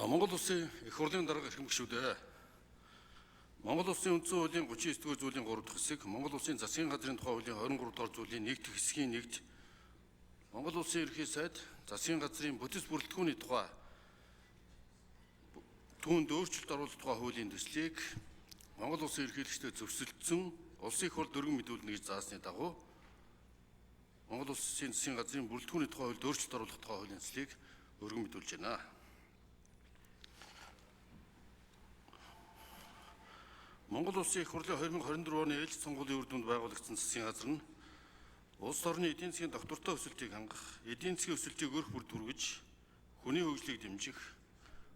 За Монгол Улсын их хурлын дарга эрхэм гишүүдээ. Монгол Улсын үндсэн хуулийн 39 дугаар зүйлийн 3 дахь хэсэг, Монгол Улсын засгийн газрын тухай хуулийн 23 дугаар зүйлийн 1 дахь хэсгийн 1-т Монгол Улсын ерөнхий сайд засгийн газрын бүтэц бүрэлдэхүүний тухай түүнд өөрчлөлт оруулах тухай хуулийн төслийг Монгол Улсын ерөнхийлөгчдөд зөвшөөрсөн Улсын их хурл дөрвөн мэдүүлнэ гэж заасны дагуу Монгол Улсын засгийн газрын бүрэлдэхүүний тухай хуульд өөрчлөлт оруулах тухай хуулийн төслийг өргөн мэдүүлж байна. Монгол Улсын их хурлын 2024 оны ээлжит сонгуулийн үр дүнд байгуулагдсан засгийн газар нь улс орны эдийн засгийн доктортой өсөлтийг хангах, эдийн засгийн өсөлтийг өрх бүрд хүргэж, хүний хөгжлийг дэмжих,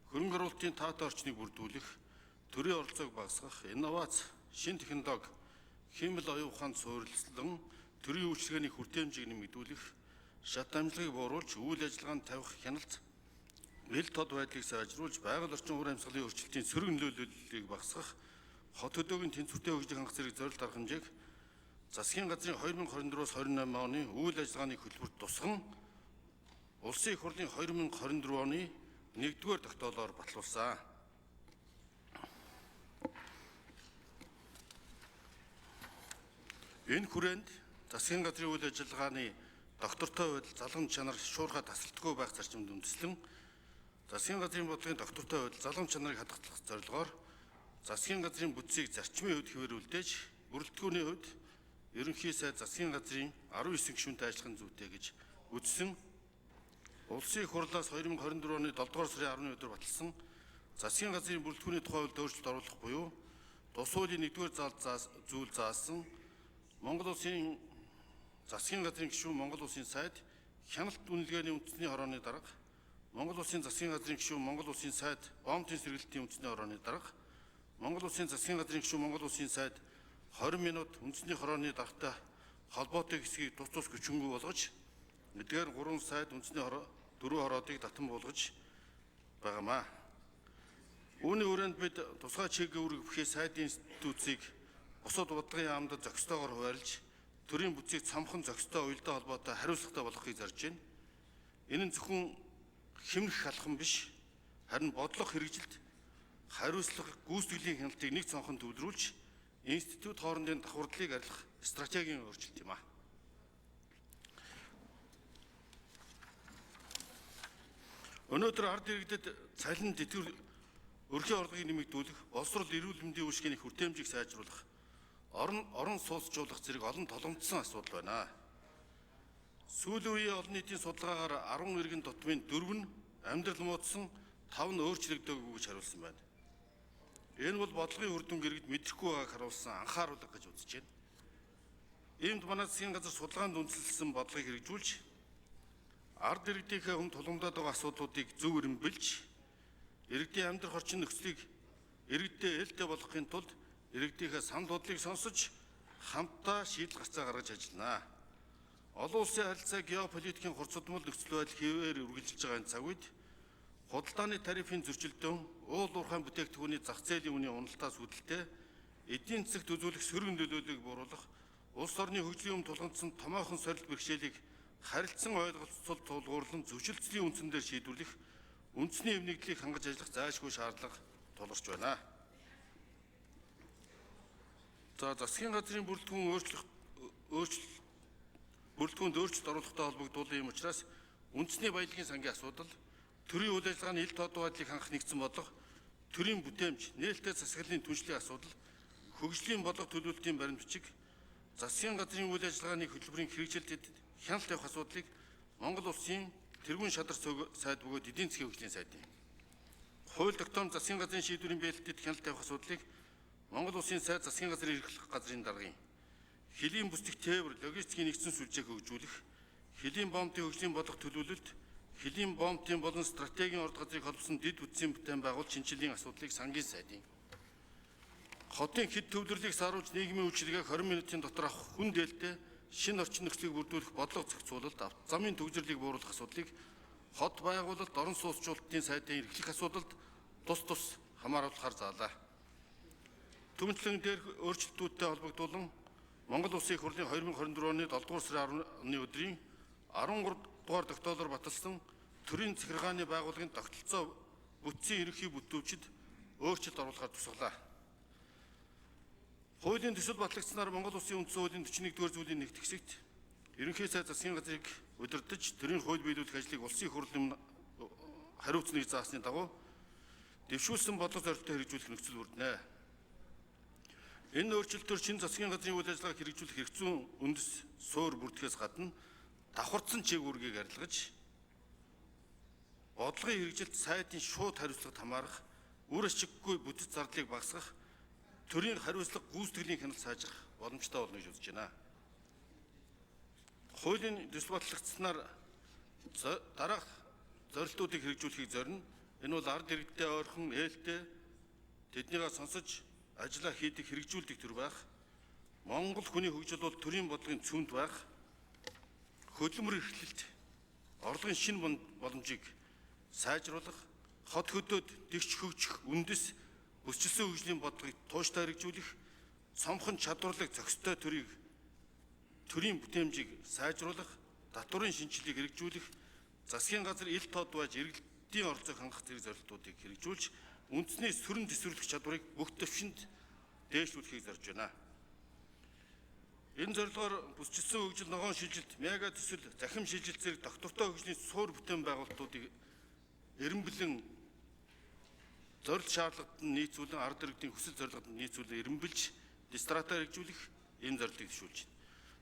хөрөнгө оруулалтын таатай орчныг бүрдүүлэх, төрийн оролцоог багасгах, инновац, шинэ технологи, хиймэл оюун ухаанд суурилсан төрийн үйлчилгээний хүртээмжийг нэмэгдүүлэх, шат амжилтыг бууруулж, үйл ажиллагаанд тавих хяналт, эл тод байдлыг сайжруулж, байгаль орчин уур амьсгалын өөрчлөлтийн сөрөг нөлөөллийг багасгах, хот хөдөөгийн тэнцвэртэй хөгжлийг хангах зэрэг зорилт арга хэмжээг засгийн газрын 2024-аас 28 оны үйл ажиллагааны хөтөлбөрт тусган Улсын их хурлын 2024 оны 1-р тогтоолоор батлуулсан. Энэ хүрээнд засгийн газрын үйл ажиллагааны доктортой байдал, залгам чанар шуурхай тасралтгүй байх зарчимд үндэслэн засгийн газрын бодлогын доктортой байдал, залгам чанарыг хадгалах зорилгоор засгийн газрын бүтцийг зарчмын хувьд хэвээр үлдээж, бүрэлдэхүүний хувьд ерөнхий сайд засгийн газрын 19 гишүүнтэй ажиллах нь зүйтэй гэж үзсэн. Улсын их хурлаас 2024 оны 7 дугаар сарын 10-ны өдөр баталсан засгийн газрын бүрэлдэхүүний тухай хуульд өөрчлөлт оруулах буюу тус хуулийн 1-р зүйл заасан Монгол Улсын засгийн газрын гишүүн Монгол Улсын сайд хяналт үнэлгээний үндэсний хорооны дарга, Монгол Улсын засгийн газрын гишүүн Монгол Улсын сайд бомбын сэргэлтийн үндэсний хорооны дарга, Монгол Улсын засгийн газрын гишүүн Монгол Улсын сайд 20 минут үндэсний хорооны даргатай холбоотой хэсгийг тус тус хүчингүй болгож, эдгээр 3 сайд үндэсний хороо 4 хороодыг татан буулгаж байгаамаа. Үүний хүрээнд бид тусгай чиглэл үүрэг бүхий сайдын институцийг бусад бодлогын яамд зохистойгоор хуваарлж, төрийн бүтцийг цамхан зохистой уялдаа холбоотой хариуцлагатай болгохыг зорж байна. Энэ нь зөвхөн хэмнэх алхам биш, харин бодлого хэрэгжилт, хариуцлага, гүйцэтгэлийн хяналтыг нэг цонхон төвлөрүүлж, институт хоорондын давхардлыг арилгах стратегийн өөрчлөлт юм а. Өнөөдөр ард иргэдэд цалин тэтгэвэр өрхийн орлогыг нэмэгдүүлэх, боловсрол эрүүл мэндийн үйлчилгээний хүртээмжийг сайжруулах, орон сууцжуулах зэрэг олон толгомдсон асуудал байна. Сүүлийн үеийн олон нийтийн судалгаагаар 10 иргэн дутмын 4 нь амьдрал муудсан, 5 нь өөрчлөгдөөгүй гэж хариулсан байна. Энэ бол бодлогын үр дүнг иргэд мэдрэхгүй байгааг харуулсан анхааруулга гэж үзэж байна. Иймд манай засгийн газар судалгаанд үндэслэсэн бодлогыг хэрэгжүүлж, ард иргэдийнхээ хүн тулгамдаад байгаа асуудлуудыг зөв эренбэлж, иргэдийн амьдрах орчин нөхцөлийг иргэдээ ээлтэй болгохын тулд иргэдийнхээ санал бодлыг сонсож, хамтдаа шийдэл гарцаа гаргаж ажиллана. Олон улсын харилцаа геополитикийн хурцдмал нөхцөл байдал хэвээр үргэлжилж байгаа энэ цаг үед худалдааны тарифын зөрчилдөөн, уул уурхайн бүтээгдэхүүний зах зээлийн үнийн уналтаас үүдэлтэй эдийн засагт үзүүлэх сөрөг нөлөөллийг бууруулах, улс орны хөгжлийн өмнө тулгамдсан томоохон сорилт бэрхшээлийг харилцан ойлголцол тулгуурлан зөвшөлдсөлийн үндсэн дээр шийдвэрлэх, үндэсний эв нэгдлийг хангаж ажиллах зайлшгүй шаардлага тулгарч байна. За засгийн газрын бүрэлдэхүүн өөрчлөх өөрчлөлт бүрэлдэхүүнд өөрчлөлт оруулахтай холбогдуулсан юм учраас үндэсний баялагын сангийн асуудал, төрийн үйл ажиллагааны ил тодуу байдлыг хангах нэгдсэн бодлого, төрийн бүтээмж, нээлттэй засаглалын түншлэлийн асуудал, хөгжлийн бодлого төлөвлөлтийн баримт бичиг, засгийн газрын үйл ажиллагааны хөтөлбөрийн хэрэгжилтэд хяналт тавих асуудлыг Монгол Улсын тэргуун шадар сайд бөгөөд эдийн засгийн хөгжлийн сайдын хууль тогтоом засгийн газрын шийдвэрийн бэлтгэд хяналт тавих асуудлыг Монгол Улсын сайд засгийн газрын эрхлэх газрын даргын хөлийн бүсдэх тээвэр логистикийн нэгдсэн сүлжээг хөгжүүлэх, хөлийн бомбын хөгжлийн бодлого төлөвлөлт, хөлийн бомбын болон стратегийн орд газрыг холбосон дэд бүтцийн бүтээн байгуулалт шинжилгээний асуудлыг сангийн сайдын хотын хэд төвлөрлийг сааруулж нийгмийн үйлчилгээг 20 минутын дотор авах хүн дээлтэй шинэ орчин нөхцөлийг бүрдүүлэх бодлого зохицуулалт, авто замын төгжрлийг бууруулах асуудлыг хот байгуулалт, орон сууцчлалтын сайдын эрхлэх асуудалд тус тус хамааруулахар заалаа. Түмэнчлэн дээрх өөрчлөлтүүдтэй холбогдуулан Монгол Улсын их хурлын 2024 оны 7 дугаар сарын 10-ны өдрийн 13 дугаар тогтоолоор баталсан төрийн захиргааны байгууллагын тогтолцоо бүтцийн ерөнхий бүтээвчид өөрчлөлт оруулахаар тусгалаа. Хуулийн төсөл батлагдсанаар Монгол Улсын үндсэн хуулийн 41-р зүйлийн нэгт хэсэгт ерөнхий сайд засгийн газрыг удирдах төрийн хууль биелүүлэх ажлыг улсын их хурлын хариуцна гэж заасны дагуу дэвшүүлсэн бодлого зорилттой хэрэгжүүлэх нөхцөл бүрднэ. Энэ өөрчлөлтөөр шинэ засгийн газрын үйл ажиллагааг хэрэгжүүлэх хэрэгцүүн үндэс суур бүрдэхээс гадна давхарцсан чиг үүргийг арилгаж бодлогын хэрэгжилт сайдын шууд хариуцлагад хамаарах, үр ашиггүй бүтэц зардлыг багасгах, төрийн хариуцлага гүйцэтгэлийн хяналт сайжрах боломжтой болно гэж үзэж байна. Хуулийн төсөл батлагдсанаар дараах зорилтуудыг хэрэгжүүлэхийг зорино. Энэ бол ард иргэдтэй ойрхон, ээлтэй тэднийгээ сонсож ажлаа хийдэг, хэрэгжүүлдэг төр байх. Монгол хүний хөгжил бол төрийн бодлогын цөмд байх. Хөдөлмөр эрхлэлт, орлогын шинэ боломжийг сайжруулах, хот хөдөөд тэгш хөгжих үндэс бүсчилсэн хөгжлийн бодлогыг тууштай хэрэгжүүлэх, цомхон чадварлаг зохистой төрийн бүтээмжийг сайжруулах, татварын шинжилгээг хэрэгжүүлэх, засгийн газар ил тод байж иргэдийн оролцоог хангах зэрэг зорилтуудыг хэрэгжүүлж, үндэсний сүрэн төсвөрлөх чадварыг бүх төвшөнд дээшлүүлэхийг зорж байна. Энэ зорилгоор бүсчилсэн хөгжил, ногоон шилжилт, мега төсөл, захим шилжилт зэрэг доктортой хөгжлийн суур бүтээн байгуулалтуудыг эренбэлэн зорилт шаардлагад нь нийцүүлэн, ард иргэдийн хүсэл зорилгод нь нийцүүлэн эренбэлж стратеги хэрэгжүүлэх ийм зорилтыг төвшүүлж байна.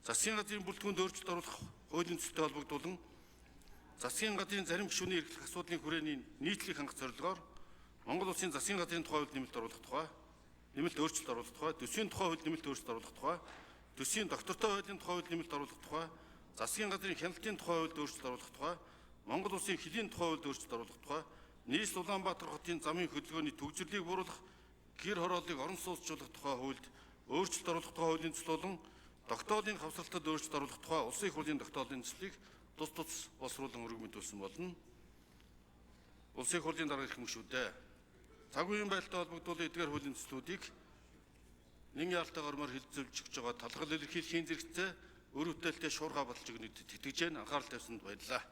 Засгийн газрын бүрэлдэхүүнд өөрчлөлт оруулах хуулийн төсөлтэй холбогдуулан засгийн газрын зарим гишүүний эрхлэх асуудлын хүрээний нийтлэлийг хангах зорилгоор Монгол Улсын засгийн газрын тухай хуульд нэмэлт оруулах тухай, нэмэлт өөрчлөлт оруулах тухай, төсвийн тухай хуульд нэмэлт өөрчлөлт оруулах тухай, төсвийн доктортой хуулийн тухай хуульд нэмэлт оруулах тухай, засгийн газрын хяналтын тухай хуульд өөрчлөлт оруулах тухай, Монгол Улсын хөлийн тухай хуульд өөрчлөлт оруулах тухай, нийслэл Улаанбаатар хотын замын хөдөлгөөний төгжрлийг бууруулах, гэр хорооллыг орон сууцчлах тухай хуульд өөрчлөлт оруулах тухай хуулийн төсөл болон тогтоолын хавсралтад өөрчлөлт оруулах тухай Улсын их хурлын тогтоолын төслийг тус тус боловсруулан өргөн мэдүүлсэн болно. Улсын их хурлын дарга эрх мөшүүдээ. Цаг үеийн байдалтай холбогдуулан эдгээр хуулийн төслүүдийг нэн яалттай гормоор хэлэлцүүлж өгч байгаа талархал илэрхийлэхийн зэрэгцээ өр бүтээлтэй шуурга баталж өгнөд тэтгэж байна. Анхаарал тавьсанд баярлалаа.